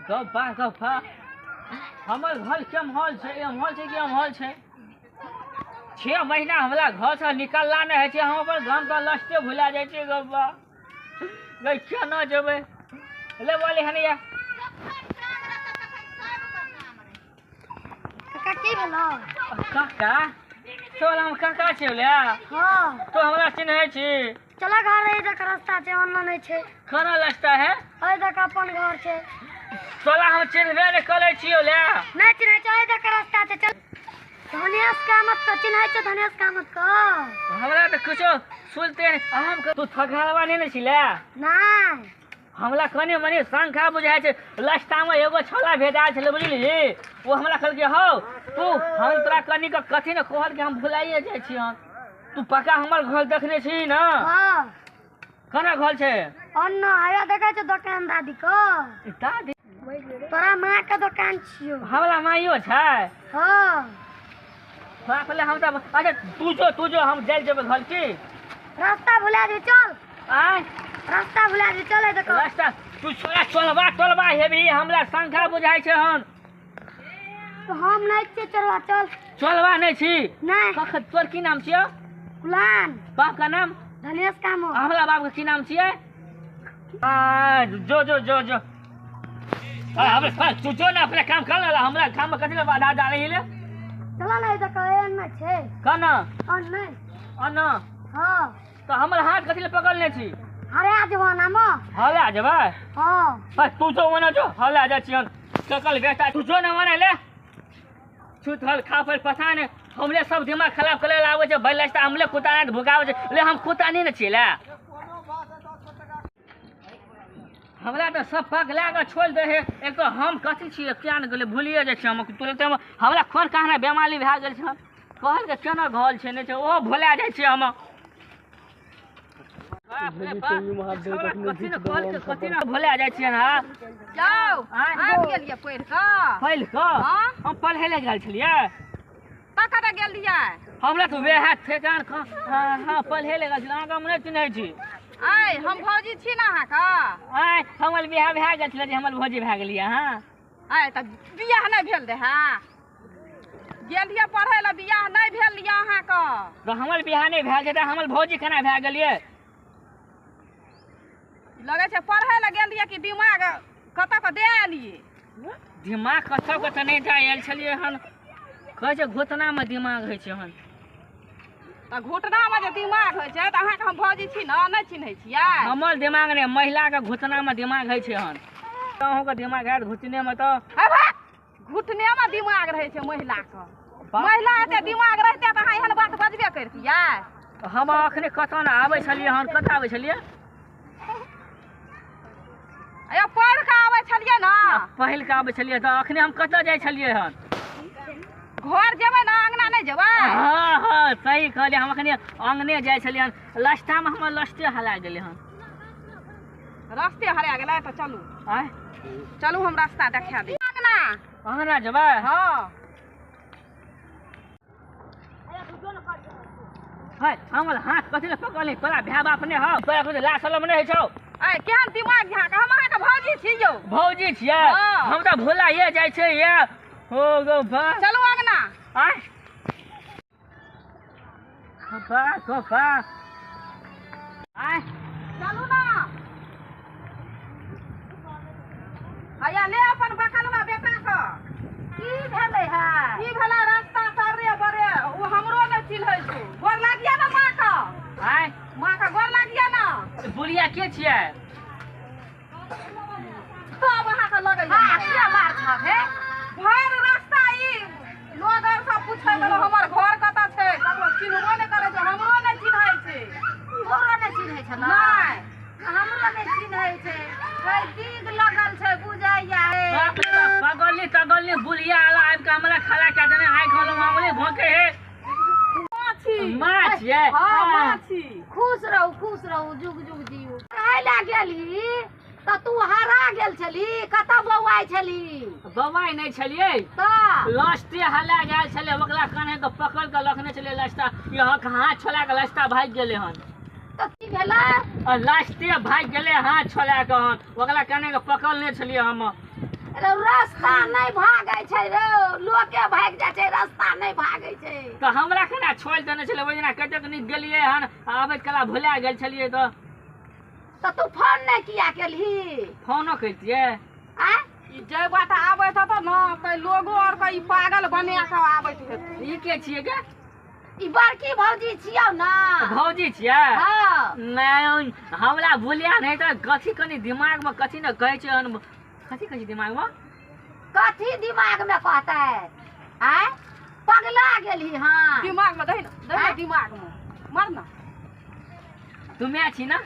गप्पा गप्पा हमर घर केम्हर छै, एम्हर छै कि एम्हर छै? 6 महीना हमरा घर से निकलला नहि होइ छै, हम अपन गाम के लस्ते भुला जाइ छियै। गप्पा गै केना जेबै? ले बोले हन या काका की भेलो? काका तोरा हम काका छियौ ले? हाँ। तो हमरा चिन्है छी? चला घर इधर के रास्ता छै, ओना नहि छै। केना रास्ता है? इधर के अपन घर छै। तोरा हम चिन्हबे नहि करै छियौ ले। नहि चिन्है छै, इधर के रास्ता छै। चल धनेश कामत के चिन्है छै? धनेश कामत के हमरा तऽ कुछो सुनते नहि। हम तू थकहरवा नहि ने छिले? नहि। हमरा कनि मनि शंका बुझाइ छै। लस्तामे एगो छोला भेजा छलै बुझलिही, ओ हमरा कहलकै हौ तू हम तोरा कनि के कथी ने कहलकै, हम भुलाइए जाइ छी। हम तू पक्का हमर घर देखने छी ने? हाँ। केना घर छै? ओना आया देखै छै दोकान दादी के। ई दादी तोरा माँ के दोकान छियौ। हमरा माइयो छै? हाँ। बाप रे, हम तऽ अच्छा तू जो हम जाइ जेबै घर की। रास्ता भुला दे चल। आय रास्ता भुला दे चल देखो। रास्ता तू छोड़ा चलबा चलबा हेबही, हमरा शंका बुझाइ छै हन। तो हम नहीं छियै चलवा चल। चलबा नहि छी? नहीं। कख तोर की नाम छियौ? कुलान। बाप का नाम? धनेश कामत। हमरा बाप के की नाम छियै? आ जो जो जो जो आ हमरा तू जो ना अपने काम कर ला, हमरा काम में कथी ले बाधा डाले ले। चला ना इधर के एना छै। कना? और नहीं। अना? हाँ। तो हमर हाथ कथी ले पकड़ने छी? हरे जवाना में। हला जेबै? हाँ। आ तू जो ओना जो हला जा छियन ककल बेटा, तू जो ना ओना ले छुथल खाफल पता नहि हमरे सब दिमाग खराब करे ला आबै छै। भरि रास्ता हमरे कुत्ता नहि भुकाबै छै ले, हम कुत्ता नहि ने छियै ले। हमरा तऽ सब पगला कऽ छोड़ि दे हे। एक तऽ हम कथी छियै किया ने गेलै भुलिए जाइ छियै हम तुरन्त। हमरा कोन कहना बेमारी भए गेल छै, कहलकै केना घर छै नहि छै ओहो भुला जाइ छियै हम। बाप रे बाप, हमरा कथी ने कहलकै कथी ने भुला जाइ छियै हँ। जाउ आँय? आबि गेलियै पढ़ि कऽ? पढ़ि कऽ? हँ। हम पढ़ै लए गेल छलियै। कतऽ गेलियै? हमरा तऽ वएह ठेकान हँ हँ पढ़ै लए गेल छलियै। अहाँके हम नहि चिन्है छी। आइ हम भौजी छी ने अहाँके। आँय, हमर बियाह भए गेल छलै जे हमर भौजी भए गेलियै अहाँ? आइ तऽ बियाह नहि भेल रहए, गेलियै पढ़ै लए, बियाह नहि भेल यऽ अहाँके। तऽ हमर बियाह नहि भेल छै तऽ हमर भौजी केना भए गेलियै? लगै छै पढ़ै लए गेलियै कि दिमाग कतऽ कऽ दे एलियै? दिमाग कतऽ कतऽ नहि दए आयल छलियै हन। कहै छै घुटनामे दिमाग होइ छै हन। तऽ घुटनामे जे दिमाग होइ छै तऽ अहाँके हम भौजी छी ने, नहि चिन्है छियै? हमर दिमाग नहि, महिलाके घुटनामे दिमाग होइ छै हन। अहूँके दिमाग हैत घुटनेमे तऽ। हे भाग, घुटनेमे दिमाग रहै छै महिलाके? महिला एते दिमाग रहिते तऽ अहाँ एहन बात बजबे करितियै? हम अखने कतऽ ने आबै छलियै हन, कतऽ आबै छलियै? अयो पढ़ि कऽ आबै छलियै ने। पहिल कऽ आबै छलियै तऽ अखने हम कतऽ जाइ छलियै हन? घर जेबै ने, अङ्गना नहि जेबै? हँ हँ सही कहलियै, हम अखने अङ्गने जाइ छलियै हन। लस्तामे हमर लस्ते हरा गेलै हन। रस्ते हरा गेलै तऽ चलू। आँय? चलू, हम रास्ता देखा दी अङ्गना। अङ्गना जेबै? हँ। है हमर हाथ कथी लए पकड़ली? तोरा भाय बाप नहि हौ? तोरा कुछ लाज शरम नहि होइ छौ? आइ केहन दिमाग अहाँके, हम अहाँके भौजी छी यौ। भौजी छियै? हँ। हम तऽ भुलाइए जाइ छै ये हो गो बा। चलू अङ्गना। आँय बा गो बा आँय। चलू ने, हैया ले अपन बकलवा बेटा के। की भेलै है? की भेलै, रास्ता तररे बरे ओ हमरो नहि चिन्है छौ। गोर लागिया ने माँ के। आँय? माँ के गोर लागिया ने। बुढ़िया के छियै? तब अहाँके लगैया हाँ किया मार छह हे? भरि रास्ता ई लोग आर सब पूछै गेलो हमर घर कतऽ छै, ककरो चिन्हबो नहि करै छै, हमरो नहि चिन्है छै। तोरो नहि चिन्है छै? नहि। हमरो नहि चिन्है छै। है दिग लगल छै बुझाइया हे। बाप रे बाप, पगलनी तगलनी बुढ़िया आला आबि कऽ हमरा खड़ा कए देने आइ कहलहुँ मामूली भोंके हे। माछी। माँ छियै? हँ माछी। खुश रहू, खुश रहू, जुग जुग जियू। कहै लए गेली तऽ तू हरा गेल छली, कतऽ बौआइ छली? बौआइ नहि छलियै। तऽ लस्ते हला गेल छलै, ओकरा कन्हे के पकड़ के रखने छलियै लस्ता, यहाँ हाथ छोड़ा के लस्ता भागि गेलै हन। तऽ की भेलै? आ लास्टे भागि गेलै हाथ छोड़ा कऽ हन, ओकरा कने के पकड़ने छलियै हम। रे रास्ता नहि भागै छै रे, लोके भागि जाइ छै, रास्ता नहि भागै छै। तऽ हमरा केना छोड़ि देने छलै? ओहि दिना कतेक नीक गेलियै हन, आ आबैत कला भुला गेल छलियै। तऽ तऽ तू फोन नहि किया केलही? फोनो करितियै। आँय? ई जै बाटे आबैत हेतौ ने, तऽ लोगो आर के ई पागल बना कऽ आबैत हेतै। ई के छियै गे? ई बड़की भौजी छियौ ने। भौजी छियै? हँ। नहि, हमरा भुलिया नहि तऽ कथी कनि दिमागमे कथी ने कहै छै हन, कथी कहै छै दिमागमे? कथी दिमाग में कहतै? आँय, पगला गेलही? हँ, दिमाग में दही ने, दही ने दिमाग में मर ना। तुमे छी ने?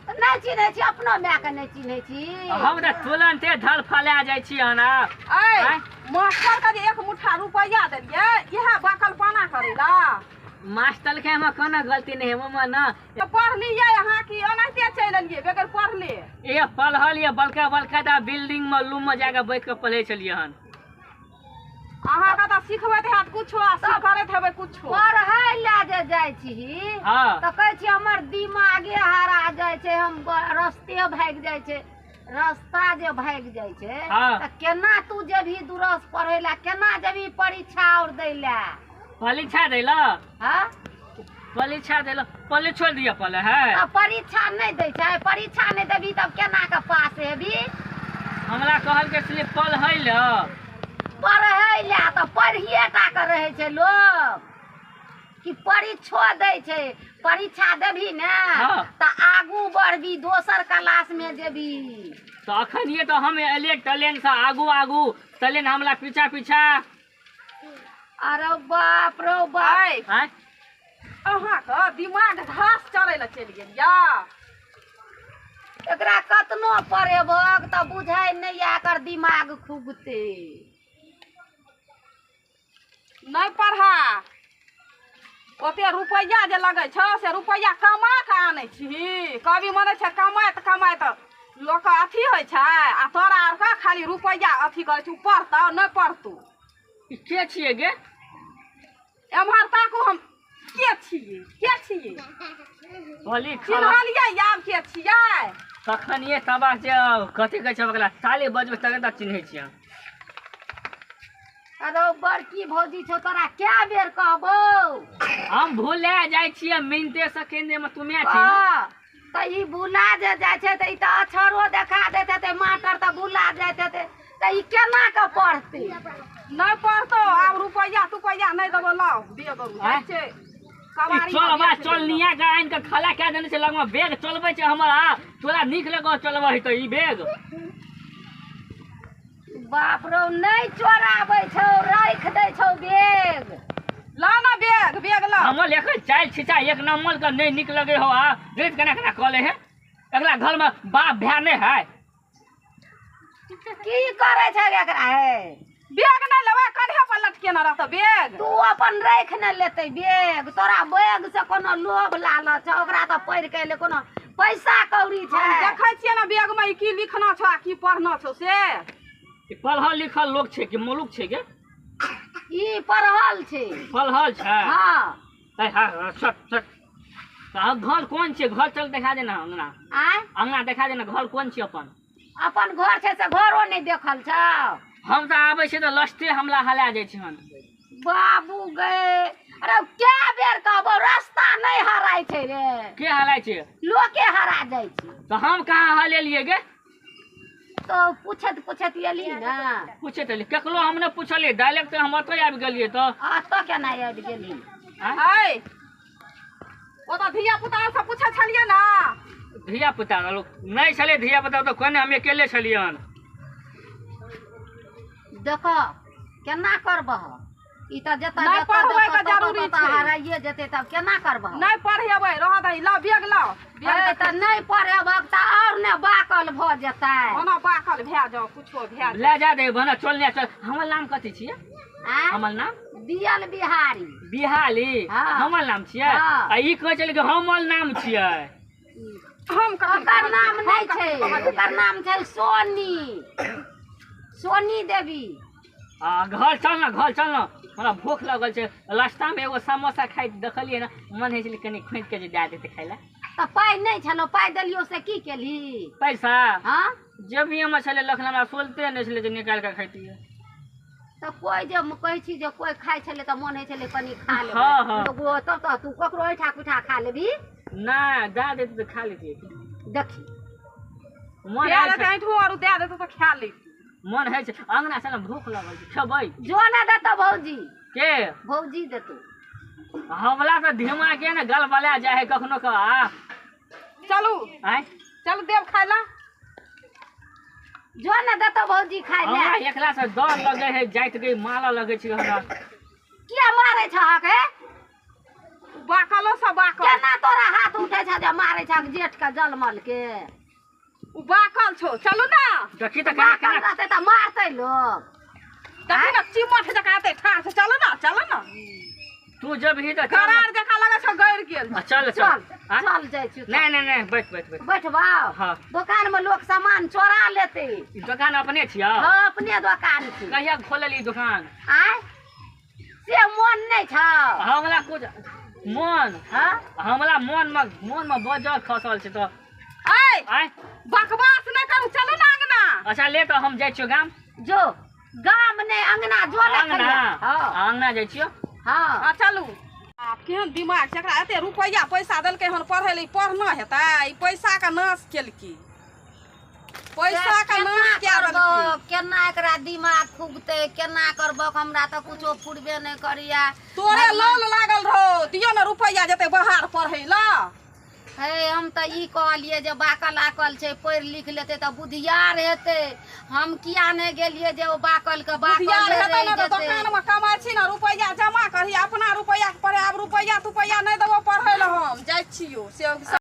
नहि चिन्है छी? अपनो मायके नहि चिन्है छी? हम तऽ तुरन्ते धल फला जाइ छी हन। ऐ आँय? मास्टर के जे एक मुट्ठा रुपैआ देलियै, इएह बकलपाना करै ला? मास्टर के हमर कोनो गलती नहि है ओहिमे ने। तऽ पढ़लियै अहाँ कि ओनाहिते चलि एलियै बगैर पढ़ले? ए पढ़ल ये, बड़का बड़का टा बिल्डिंग मे लूम मे जाके बैठ के पढ़ै छलियै हन। अहाँके तऽ सिखबैत हैत कुछो आ करैत हेबै कुछो। पढ़ै लए जे जाइ छी तऽ कहै छी हमर दिमागे हरा जाइ छै, हम रस्ते भागि जाइ छै। रास्ता जे भागि जाइ छै तऽ केना तू जेबही दूरस पढ़ै लए? केना जेबही परीक्षा और दै लए? परीक्षा दै लए? हँ। परीक्षा दै लए परीक्षो दिअ पड़ै है। तऽ परीक्षा नहि दै छै? परीक्षा नहि देबही तब केना कऽ पास हेबी? हमरा कहलकै छलै पढ़ै लए। पढ़ै लए तऽ पढ़िए टा कऽ रहै छै लोक कि परीक्षो दै छै? परीक्षा देबही ने तऽ आगू बढ़बी, दोसर क्लास मे जेबी। तऽ अखनिये तऽ हम एलियै टलेन से आगू आगू, टलेन हमरा पीछा पीछा। अरे बाप रो बाप! आइ आँय? अहाँके दिमाग घास चरै लए चलि गेल या। एकरा कतनो पढ़ेबक तऽ बुझै नहि यऽ, एकर दिमाग खुगते। नहि पढ़ा, ओते रुपैआ जे लगै छौ से रुपैआ कमा कऽ आनै छीही। कभी मनै छै कमाइत कमाइत लोकके अथी होइ छै, आ तोरा आरके खाली रुपैआ अथी करै छै। पढ़तौ नहि पढ़तौ। ई के छियै गे? एम्हर ताकू, हम के छियै? के छियै? कहली खाना चिन्हलियै आब के छियै? तखनिये तबाह जे कथी कहै छै ओकरा, ताली बजबै तखन तऽ चिन्है छियै। अरे बड़की भौजी छौ, तोरा कै बेर कहबौ? हम भूला जाइ छियै मिनटे सेकेंडे मे। तुमे छी ने? हँ, तऽ ई भुला जे जाइ छै तऽ ई तऽ अक्षरो देखा दैत हेतै मास्टर तऽ भुला जाइत हेतै, तऽ ई केना कऽ पढ़तै? नहि पढ़तौ। आब रुपैआ तुपैआ नहि देबो, लाउ बेग जाइ छै ई कबाड़ी। चल बा चल, निया के आनि के खला कए देने छै लगमे, बैग चलबै छै हमर। आ तोरा नीक लगौ चलबै तऽ ई बैग? बाप रौ, नहि चोराबै छौ, राखि दै छौ बैग। ला ना बैग, बैग ला। हमर एखन चालि छिचा एक नंबर के नहि नीक लगे हो। आ देख केना केना कऽ ले है। एकरा घर में बाप भाय नहि है? की करै छै एकरा हे? बैग नहि लेबै? कन्हे पर लटकेने रहतौ बैग। तू अपन राखि ने लेतै बैग? तोरा बैग से कोनो लोभ लालच छौ? ओकरा तऽ पढ़ि के एलै, कोनो पैसा कौड़ी छै? हम देखै छियै ने बैग में ई की लिखना छौ आ की पढ़ना छौ से। ई पढ़ल लिखल लोक छै कि मुलुक छै गे? ई पढ़ल छै। पढ़ल छै? हँ। है, हाँ, हाँ, सट सट। तऽ अहाँ घर कोन छै? घर चल देखा दे ना अंगना। आँय? अंगना देखा दे ना, घर कोन छै अपन? अपन घर छै से घरो नहि देखल छौ? हम तऽ आबै छियै तऽ लस्टे हमला हला जाइ छै हन। बाबू गे, अरे कै बेर कहबौ, रास्ता नहि हराइ छै रे। के हलाइ छै? लोके हरा जाइ छै। तऽ हम कहाँ हलेलियै गे? तऽ पूछैत पूछैत एली ने। पूछैत एलियै? ककरो हम नहि पूछलियै, डायरेक्ट हम ओतऽ आबि गेलियै तऽ। एतऽ केना आबि गेली? आँय? है, ओतऽ धिया पुता सब पूछै छलियै ने? धिया पुता लोक नहि छलै, धिया पुता तऽ कोने, हम अकेले छलियै हन। देख केना करबह, ई तऽ जतऽ नहि जतऽ पढ़बै जतऽ के जरूरी ततऽ छै। हराइए जेतै, तब केना करबह? नहि पढ़ेबै, रहऽ दही। लाउ बैग, लाउ बैग। हे, तऽ नहि पढ़ेबक तऽ आओर ने बाकल भऽ जेतै। ओना बाकल भए जाओ, कुछो भए जाओ। ले जा दे बना, चल ने चल। हमर नाम कथी छियै? आँय? हमर नाम दियल बिहारी। बिहाली? हाँ। हमर नाम छियै? हाँ। आ ई कहै छलै कि हमर नाम छियै। हम कखन ओकर नाम हम नहि कखन छै। कहलियै? ओकर नाम छै सोनी, सोनी देवी। आ घर चल ने, घर चल ने। हमरा भूख लगल छै। रास्तामे एगो समोसा खाइत देखलियै ने, मन होइ छलै कनि खोजि के जे दए देतै खाय लए। तऽ पाइ नहि छलो, पाइ देलियो से की केलही? पैसा हाँ जेबीमे छलै लखन, हमरा सोलते नहि छलै जे निकालि कऽ खैतियै। तऽ कोइ जे कहै छी जे कोइ खाइ छलै तऽ मन होइ छलै कनि खा लेबै। हाँ, हाँ। तऽ तब तऽ तू ककरो ऐठा कुठा खा लेबही? नहि, दए देतै तऽ खा लेतियै। देखी मन दए होइ देतै छै, ऐंठो आरू दए देतै तऽ खा लैती। मन होइ छै अङ्गना से ने भूख लगल छै, खेबै। जो ने देतौ भौजी। के भौजी देतौ। हमरा तऽ दिमागे ने गलबला जाइ है कखनो कऽ। आ चलू आँय चलू देव खाय ला। जो ने देतौ भौजी खाय हमरा ले। एकला से डर लगे है, जाइत गई माला लगे छै हमरा। किया मारै छहक हे? बाकलो से बाकल। केना तोरा हाथ उठै छ जे मारै छहक जेठ के जलमल के? उ बाकल छौ, चलू ना। देखी तऽ केना बाकल केना रहतै तऽ मारतै लोग। देखी ना चिमठ जकाँ एते ठाढ़ छै। चलू ना, चलू ना। तू जब ही तऽ चल। गरार जकाँ लगै छौ गड़ि गेल। आ, चल चल चल आँय? चल जाइ छी। नहि नहि नहि, बैठ बैठ बैठ। बैठबाओ। हाँ। दोकान में लोग सामान चोरा लेते। ई दोकान अपने छियै? हाँ अपने दोकान छी। कहिया खोलली दोकान? आय से मन नहीं छौ। हमरा कुछ मन हाँ हमरा मन में बजर खसल छै तऽ। ऐ आँय बकवास नहि करू, चलू ना अंगना। अच्छा ले तऽ हम जाइ छियौ गाम। जो गाम नहीं अंगना जो ने अंगना। खइया। हाँ अंगना जाइ छियौ। हाँ हाँ चलू। आब केहन दिमाग छै एकरा, एते रुपैआ पैसा देलकै हन पढ़ै लए, ई पढ़ना हेतै? ई पैसा के नाश केलकै, पैसा के नाश कए देलकै। केना एकरा दिमाग खुगतै, केना करबो? हमरा तऽ कुछो फुरबे नहि करिया। तोरे लौल लागल रहो, दियौ ने रुपैआ जेतै बाहर पढ़ै लए। हे हम तऽ ई कहलियै जे बाकल आकल छै, पढ़ि लिख लेतै तऽ बुधियार हेतै। हम किया नहि गेलियै जे ओ बाकल के बाकल बुधियार हेतै रहि ने तऽ जेतै। दोकान मे कमाइ छी ने, रुपैआ जमा करही, अपना रुपैआ के पढ़े। आब रुपैआ तुपैआ नहि देबो पढ़ै लए, हम जाइ छियौ से।